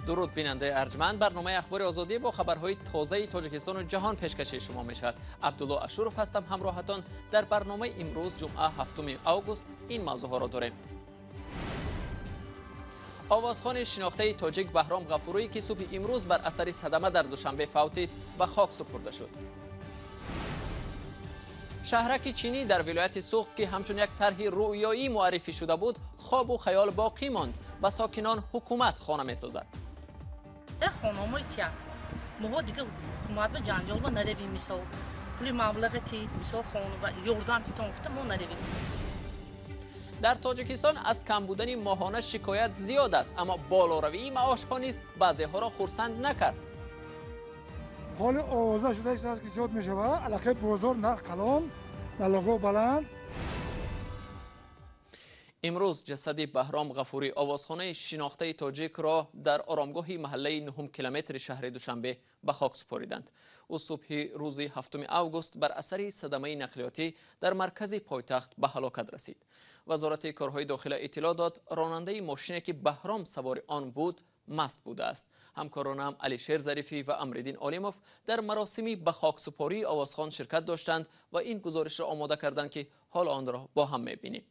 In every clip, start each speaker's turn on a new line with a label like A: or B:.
A: Дуруд бинандаи арҷманд, барномаи Ахбори Озодӣ бо хабарҳои тозаи Тоҷикистону ҷаҳон пешкаши шумо мешавад. Абдулло Ашуров ҳастам ҳамроҳатон. Дар барномаи имрӯз ҷумъа 7 август ин мавзӯъҳоро дорем. Овозхони шинохтаи тоҷик Баҳром Ғафурӣ, ки субҳи имрӯз бар асари садама дар Душанбе фавтид, ба хок супурда шуд. Шаҳраки чинӣ дар вилояти Суғд, ки ҳамчун як тарҳи рӯёӣ муаррифӣ шуда буд, хобу хаёл боқӣ монд. Ба сокинон ҳукумат хона месозад.
B: Хонамои тия моҳо дига ҳукумат ба ҷанҷол ба наравем, мисол пули маблағи тид, мисол хона ва ёрдам титон гуфта мо наравем.
A: Дар Тоҷикистон аз кам будани моҳона шикоят зиёд аст, аммо болоравии маошҳо низ баъзеҳоро хурсанд накард.
C: Ҳоли овоза шуда аст, ки зиёд мешавад, аллакай бозор нарх калон, налогҳо баланд.
A: Имрӯз ҷасади Баҳром Ғафурӣ, овозхонаи шинохтаи тоҷикро дар оромгоҳи маҳаллаи 9 километри шаҳри Душанбе ба хок супориданд. Ӯ субҳи рӯзи 7 август бар асари садамаи нақлиётӣ дар маркази пойтахт ба ҳалокат расид. Вазорати корҳои дохила иттилоъ дод, ронандаи мошине, ки Баҳром савори он буд, маст будааст. Ҳамкоронам Алишер Зарифӣ ва Амриддин Олимов дар маросими ба хоксупории овозхон ширкат доштанд ва ин гузоришро омода карданд, ки ҳоло онро бо ҳам мебинем.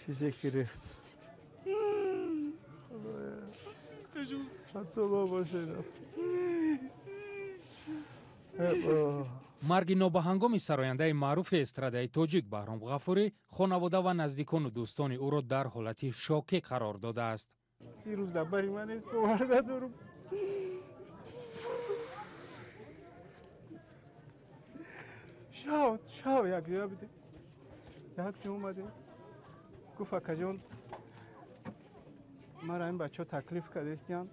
D: Чизе ки рехт.
E: Марги нобаҳангоми сарояндаи маъруфи эстрадаи тоҷик Баҳром Ғафурӣ хонавода ва наздикону дӯстони ӯро дар ҳолати шокӣ қарор додааст.
D: Ирӯз дар бари ман нест, бовар надорам. Шав якҷоя будем, якҷо омадем. Гуфт: акаҷон, мара ин бачаҳо таклиф кардестиян,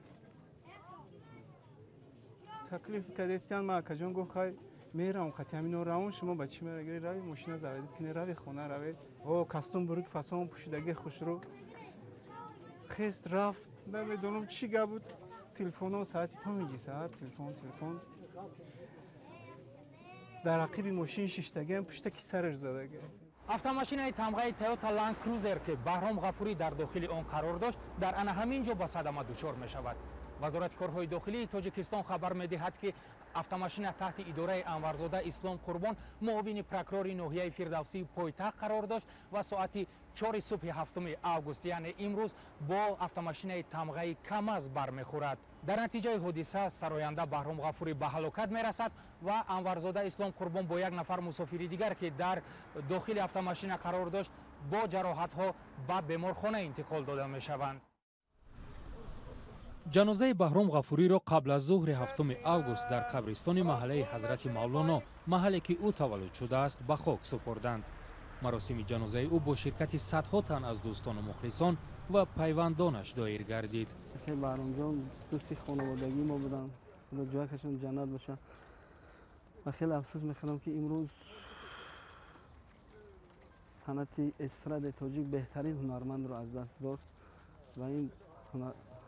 D: таклиф кардестиян. Ман акаҷон гуфт: хай меравам, қати ҳамино равон, шумо ба чӣ мерагиред? Рави мошина заведед кине, рави хона равед. О кастум бурук фасон пӯшидаги хушрӯ хест рафт. Намедонам чӣ гап буд. Телефоно соати 5 саҳар телефон дар ақиби мошин шиштагиам, пуштаки сараш задага.
E: Автомошинаи тамғаи Toyota Land Cruiser, ки Баҳром Ғафурӣ дар дохили он қарор дошт, дар ана ҳамин ҷо ба садама дучор мешавад. Вазорати корҳои дохилии Тоҷикистон хабар медиҳад, ки автомошина таҳти идораи Анварзода Ислом Қурбон, муовини прокурори ноҳияи Фирдавсии пойтахт қарор дошт ва соати 4 субҳи 7 август, яъне имрӯз, бо автомошинаи тамғаи КАМАЗ бармехӯрад. Дар натиҷаи ҳодиса сароянда Баҳром Ғафурӣ ба ҳалокат мерасад ва Анварзода Ислом Қурбон бо як нафар мусофири дигар, ки дар дохили автомошина қарор дошт, бо ҷароҳатҳо ба беморхона интиқол дода мешаванд. Ҷанозаи Баҳром Ғафуриро қабл аз зуҳри 7 август дар қабристони маҳаллаи Ҳазрати Мавлоно, маҳалле ки ӯ таваллуд шудааст, ба хок супурданд. Маросими ҷанозаи ӯ бо ширкати садҳо тан аз дӯстону мухлисон ва пайвандонаш доир гардид.
F: Баҳромҷон дӯсти хонаводагии мо буданд, худо ҷоякашон ҷаннат бошад. Ва хеле афсӯс мехӯрам, ки имрӯз санъати эстрадаи тоҷик беҳтарин ҳунармандро аз даст дод ва ин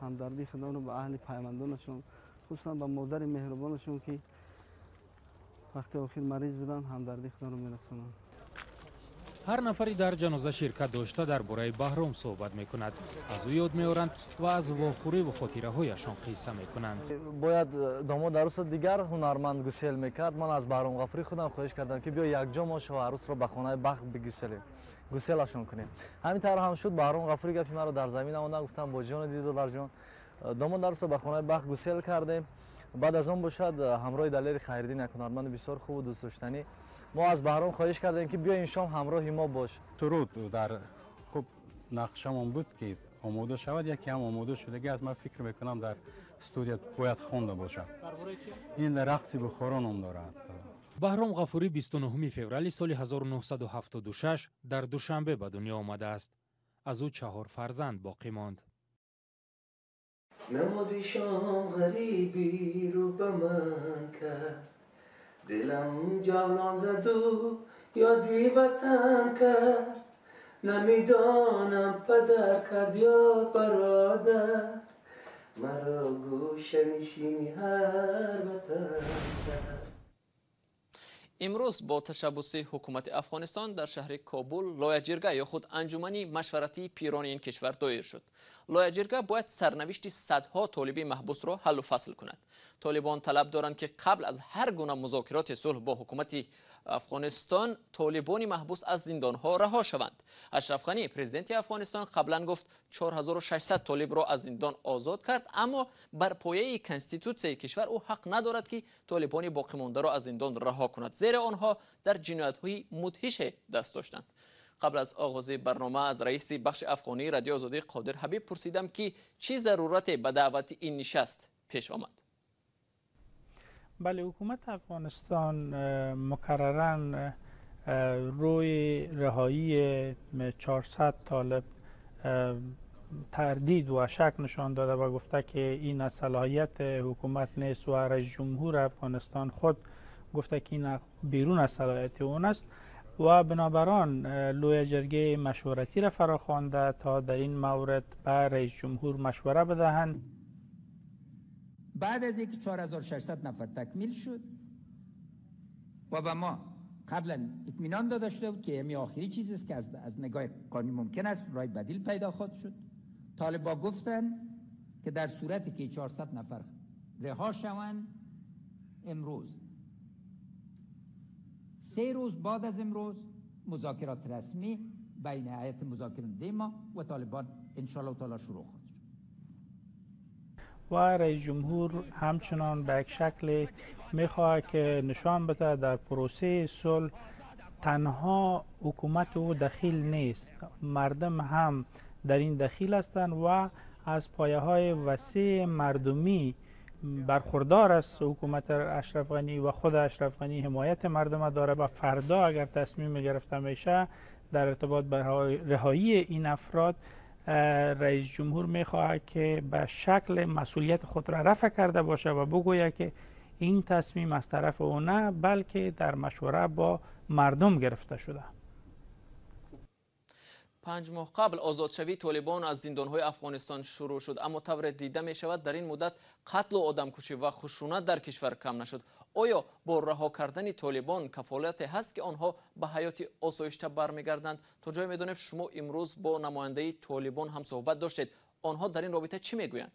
F: ҳамдардии худоро ба аҳли пайвандонашон, хусусан ба модари меҳрубонашон, ки вақти охир мариз буданд, ҳамдардии худоро мерасонам.
E: Ҳар нафаре дар ҷаноза ширкат дошта дар бораи Баҳром суҳбат мекунад, аз ӯ ёд меоранд ва аз вохӯриву хотираҳояшон қисса мекунанд.
G: Бояд домод арӯсро дигар ҳунарманд гусел мекард. Ман аз Баҳром Ғафурӣ худам хоҳиш кардам, ки биё якҷо мо шоҳ арӯсро ба хонаи бахт бигуселем, гуселашон кунем. Ҳамин тавр ҳам шуд. Баҳром Ғафурӣ гапи маро дар замин омаданд, гуфтам: бо ҷону диду дарҷон. Домод арӯсро ба хонаи бахт гусел кардем. Баъд аз он бошад ҳамроҳи Далери Хайриддин, як ҳунарманди бисёр хубу дӯстдоштанӣ, мо аз Баҳром хоҳиш кардем, ки биё ин шом ҳамроҳи мо бош.
H: Суруд дар хуб нақшамон буд, ки омода шавад, яке ҳам омода шудаги аз ман фикр мекунам дар студия бояд хонда бошад. Ин рақси Бухоро ном дорад.
E: Баҳром Ғафурӣ 29 феврали соли 1976 дар Душанбе ба дунё омадааст. Аз ӯ 4 фарзанд боқӣ монд.
I: Намози шом ғарибӣ рӯ ба ман кард, дилам ҷавлон заду ёди ватан кард. Намедонам падар кард ё бародар, маро гӯшанишини ҳар ватан кард.
A: Имрӯз бо ташаббуси ҳукумати Афғонистон дар шаҳри Кобул лояҷирга ё худ анҷумани машваратии пирони ин кишвар доир шуд. Лояҷирга бояд сарнавишти садҳо толиби маҳбусро ҳаллу фасл кунад. Толибон талаб доранд, ки қабл аз ҳар гуна музокироти сулҳ бо ҳукумати Афғонистон толибони маҳбус аз зиндонҳо раҳо шаванд. Ашраф Ғанӣ, президенти Афғонистон, қаблан гуфт 4600 толибро аз зиндон озод кард, аммо бар пояи конститутсияи кишвар ӯ ҳақ надорад, ки толибони боқимондаро аз зиндон раҳо кунад, зеро онҳо дар ҷиноятҳои мудҳише даст доштанд. Қабл аз оғози барнома аз раиси бахши афғонии Радиои Озодӣ Қодир Ҳабиб пурсидам, ки чӣ зарурате ба даъвати ин нишаст пеш омад.
J: بله، حکومت افغانستان مکررا روی رهایی 400 طالب تردید و شک نشان داده و گفته که این از صلاحیت حکومت نیست و رئیس جمهور افغانستان خود گفته که این بیرون از صلاحیت اون است و بنابران لوی جرگه مشورتی را فراخوانده تا در این مورد به رئیس جمهور مشوره بدهند.
K: بعد از اینکه 4600 نفر تکمیل شد و به ما قبلا اطمینان داده شده بود که همین آخری چیز است که از نگاه قانونی ممکن است راه بدیل پیدا خواهد شد، طالبا گفتن که در صورتی که 400 نفر رها شوند امروز، 3 روز بعد از امروز مذاکرات رسمی بین هیئت مذاکره ما و طالبان انشاءالله تعالی شروع خواهد شد.
J: و رئیس جمهور همچنان به یک شکل میخواهد که نشان بده در پروسه صلح تنها حکومت او دخیل نیست، مردم هم در این دخیل هستند و از پایه های وسیع مردمی برخوردار است حکومت اشرف غنی و خود اشرف غنی حمایت مردم داره و فردا اگر تصمیم گرفته میشه در ارتباط با رهایی این افراد، رئیس جمهور میخواهد که به شکل مسئولیت خود را رفع کرده باشه و بگوید که این تصمیم از طرف او نه، بلکه در مشوره با مردم گرفته شده.
A: 5 ماه قبل озодшавии толибон аз зиндонҳои Афғонистон шурӯъ шуд, аммо тавре дида мешавад, дар ин муддат қатлу одамкушӣ ва хушунат дар кишвар кам нашуд. Оё бо раҳо кардани толибон кафолате ҳаст, ки онҳо ба ҳаёти осоишта бармегарданд? То ҷое медонем, шумо имрӯз бо намояндаи толибон ҳам суҳбат доштед. Онҳо дар ин робита чӣ мегӯянд?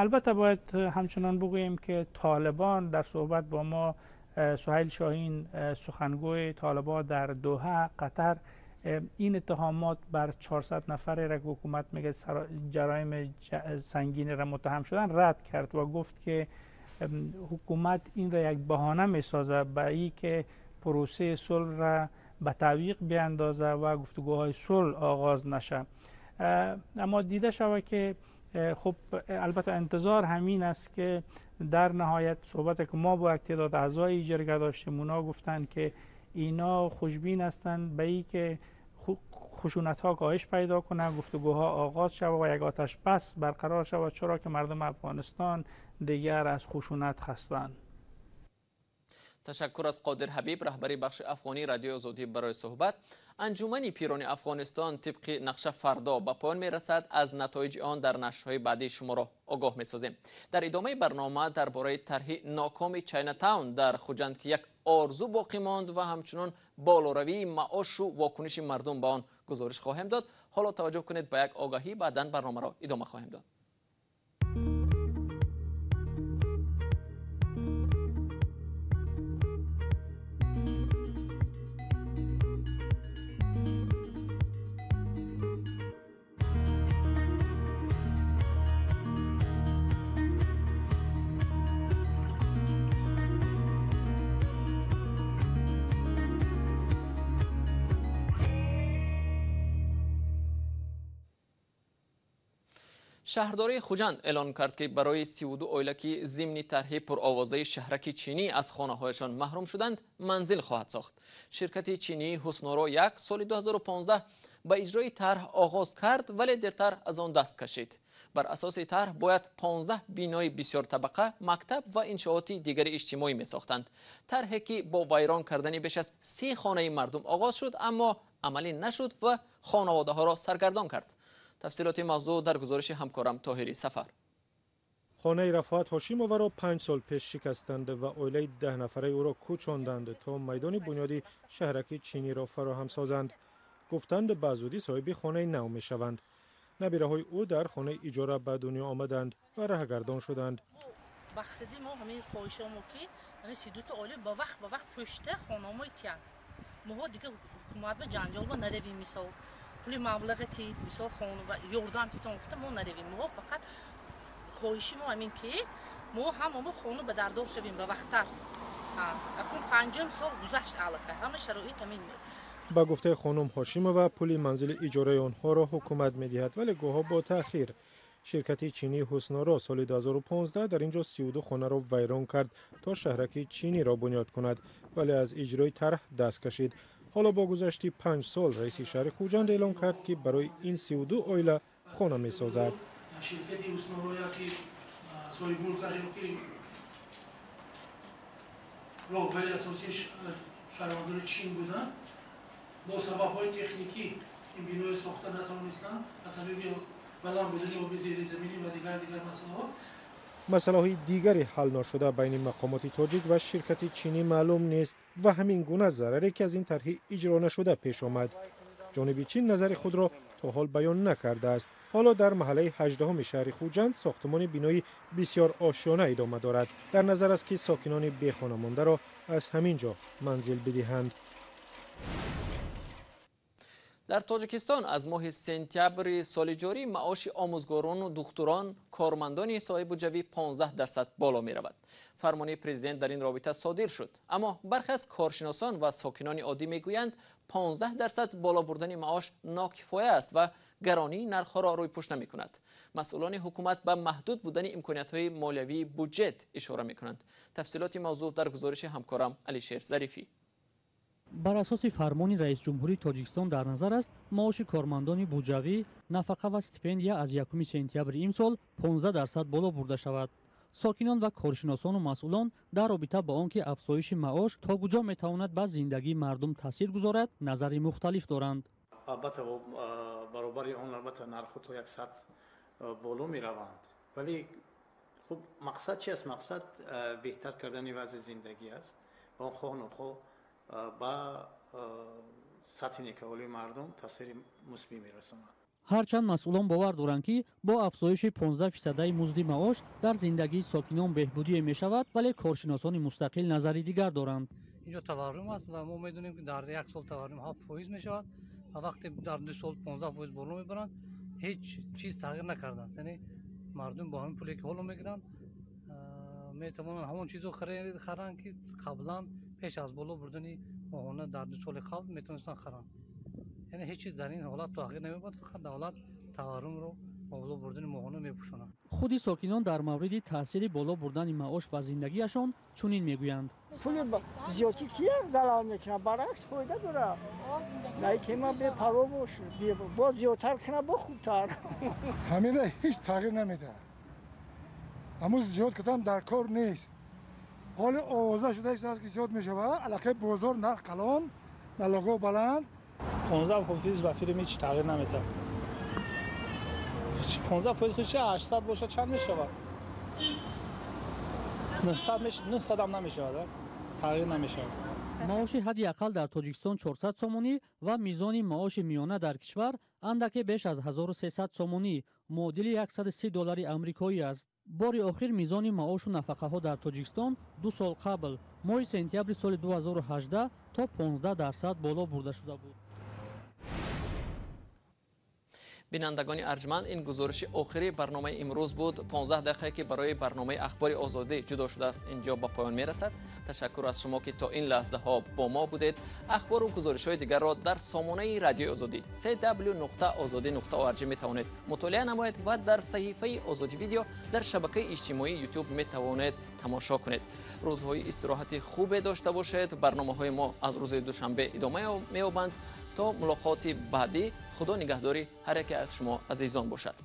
J: البته باید همچنان بگوییم که طالبان در صحبت با ما، سهیل شاهین سخنگوی طالبان در دوحه قطر، این اتهامات بر 400 نفر را که حکومت میگه جرایم سنگین را متهم شدن رد کرد و گفت که حکومت این را یک بهانه میسازه به ای که پروسه صلح را به تعویق بیاندازه و گفتگوهای صلح آغاز نشه. اما دیده شود که خب البته انتظار همین است که در نهایت صحبت که ما با یک تعداد اعضای جرگه داشتیم، اونا گفتند که اینا خوشبین هستند به ای که خشونت ها کاهش پیدا کنه، گفتگوها آغاز شود و یک آتش بس برقرار شود، چرا که مردم افغانستان دیگر از خشونت خستند.
A: تشکر از قادر حبیب، رهبری بخش افغانی رادیو آزادی برای صحبت. انجمن پیران افغانستان طبق نقشه فردا به پایان میرسد. از نتایج آن در نشرهای بعدی شما را آگاه میسازیم. در ادامه برنامه درباره طرح ناکام چاینا تاون در خوجند که یک آرزو باقی ماند و همچنان بالاروی معاش و واکنش مردم به آن گزارش خواهیم داد. حالا توجه کنید به یک آگاهی، بعدا برنامه را ادامه خواهیم داد. Шаҳрдории Хуҷанд эълон кард, ки барои 32 оила, ки зимни тарҳи пуровозаи шаҳраки чинӣ аз хонаҳояшон маҳрум шуданд, манзил хоҳад сохт. Ширкати чинии Ҳусноро 1 соли 2015 ба иҷрои тарҳ оғоз кард, вале дертар аз он даст кашид. Бар асоси тарҳ бояд 15 бинои бисёртабақа, мактаб ва иншооти дигари иҷтимоӣ месохтанд. Тарҳе ки бо вайрон кардани беш аз 30 хонаи мардум оғоз шуд, аммо амалӣ нашуд ва хонаводаҳоро саргардон кард. Тафсилоти мавзӯъ дар гузориши ҳамкорам Тоҳири Сафар.
L: Хонаи Рафоат Ҳошимоваро 5 сол пеш шикастанд ва оилаи 10 нафараи ӯро кӯчонданд, то майдони бунёди шаҳраки чиниро фароҳам созанд. Гуфтанд, ба зудӣ соҳиби хонаи нав мешаванд. Набираҳои ӯ дар хонаи иҷора ба дунё омаданд ва раҳгардон шуданд.
B: Мақсади мо ҳамин хоҳишомо, ки 32 оила ба вақт пӯшта хонамои тиянд. Моҳо дига ҳукумат ба ҷанҷол ба наравем, мисол пули маблағи тид, мисол хона ва ёрдам титон гуфта мо наравем. Моҳо фақат хоҳиши мо ҳамин, ки мо ҳама хона ба дардор шавем ба вақттар. Акун 5 сол гузашт, аллакай ҳама шароит ҳамин.
L: Ба гуфтаи хонум Ҳошимова, пули манзили иҷораи онҳоро ҳукумат медиҳад, вале гоҳо бо таъхир. Ширкати чинии Ҳусноро соли 2015 дар ин ҷо 32 хонаро вайрон кард, то шаҳраки чиниро бунёд кунад, вале аз иҷрои тарҳ даст кашид. Ҳоло бо гузашти 5 сол раиси шаҳри Хуҷанд эълон кард, ки барои ин 32 оила хона месозад.
M: Ширкати Ҳусноро, яки соҳибмулкаш, ки роҳбари асосии шаҳрвандони Чин буданд, бо сабабҳои техникӣ ин бинои сохта натавонистанд аз сабаби баланд будани оби зеризаминӣ ва дигар масъалаҳо.
L: Масъалаҳои дигари ҳал ношуда байни мақомоти тоҷик ва ширкати чинӣ маълум нест ва ҳамин гуна зараре, ки аз ин тарҳи иҷро нашуда пеш омад. Ҷониби Чин назари худро то ҳол баён накардааст. Ҳоло дар маҳаллаи 18 шаҳри Хуҷанд сохтумони бинои бисёр ошёна идома дорад. Дар назар аст, ки сокинони бехонамондаро аз ҳамин ҷо манзил бидиҳанд.
A: Дар Тоҷикистон аз моҳи сентябри соли ҷорӣ маоши омӯзгорону духтурон, кормандони соҳаи буҷавӣ 15% боло меравад. Фармони президент дар ин робита содир шуд. Аммо бархе аз коршиносон ва сокинони оддӣ мегӯянд, 15% боло бурдани маош нокифоя аст ва гаронии нархҳоро рӯйпӯш намекунад. Масъулони ҳукумат ба маҳдуд будани имкониятҳои молиявии буҷет ишора мекунанд. Тафсилоти мавзӯъ дар гузориши ҳамкорам Алишер Зарифӣ.
N: Бар асоси фармони раисҷумҳурии Тоҷикистон дар назар аст, маоши кормандони буҷавӣ, нафақа ва стипендия аз 1 сентябри имсол 15% боло бурда шавад. Сокинон ва коршиносону масъулон дар робита ба он ки афзоиши маош то куҷо метавонад ба зиндагии мардум таъсир гузорад, назари мухталиф доранд.
O: Албатта, баробари он албатта нархҳо то як сатҳ боло мераванд, вале хуб, мақсад чи аст? Мақсад беҳтар кардани вазъи зиндагӣ аст ва он хоҳ нохоҳ ба сатҳи некаҳолии мардум таъсири мусбӣ мерасонад.
N: Ҳарчанд масъулон бовар доранд, ки бо афзоиши 15% музди маош дар зиндагии сокинон беҳбудие мешавад, вале коршиносони мустақил назари дигар доранд.
P: Инҷо таваррум аст ва мо медонем, ки дар як сол таваррум 7% мешавад ва вақте дар 2 сол 15% боло мебаранд, ҳеҷ чиз тағйир накардааст. Яъне мардум бо ҳамин пуле, ки ҳоло мегиранд, метавонанд ҳамон чизро харанд, ки қаблан пеш аз боло бурдани моҳона дар 2 соли қабл метавонистанд харанд. Яъне ҳеҷ чиз дар ин ҳолат тағйир намеёбад, фақат давлат таваррумро бо боло бурдани моҳона мепӯшонад.
N: Худи сокинон дар мавриди таъсири боло бурдани маош ба зиндагиашон чунин мегӯянд.
Q: Пули зиёдӣ кия залал мекунад, баръакс фоида дорад. На ки ма бепарво бош, бо зиёдтар кунад, бо хубтар.
C: Ҳамина ҳеҷ тағйир намедиҳад. Ҳамун зиёд кардан дар кор нест. Ҳоли овоза шуда аст, ки зиёд мешавад, аллакай бозор нарх калон, налогҳо баланд.
R: 15% ба филм ҳеҷ тағйир намедиҳад. 15% худш 800 бошад, чанд мешавад? 900 мешавад, 900 ҳам намешавад, тағйир намешавад.
N: Маоши ҳадди ақал дар Тоҷикистон 400 сомонӣ ва мизони маоши миёна дар кишвар андаке беш аз 1300 сомонӣ, муодили 130 доллари амрикоӣ аст. Бори охир мизони маошу нафақаҳо дар Тоҷикистон 2 сол қабл, моҳи сентябри соли 2018 то 15% боло бурда шуда буд.
A: Бинандагони арҷманд, ин гузориши охири барномаи имрӯз буд. 15 дақиқае, ки барои барномаи Ахбори Озодӣ ҷудо шудааст, инҷо ба поён мерасад. Ташаккур аз шумо, ки то ин лаҳзаҳо бо мо будед. Ахбору гузоришҳои дигарро дар сомонаи Радиои Озодӣ cw.ozodi.org метавонед мутолиа намоед ва дар саҳифаи Озодӣ видео дар шабакаи иҷтимоии YouTube метавонед тамошо кунед. Рӯзҳои истироҳати хубе дошта бошед. Барномаҳои мо аз рӯзи душанбе идома меёбанд. То мулоқоти баъдӣ, Худо нигаҳдори ҳар яке аз шумо азизон бошад.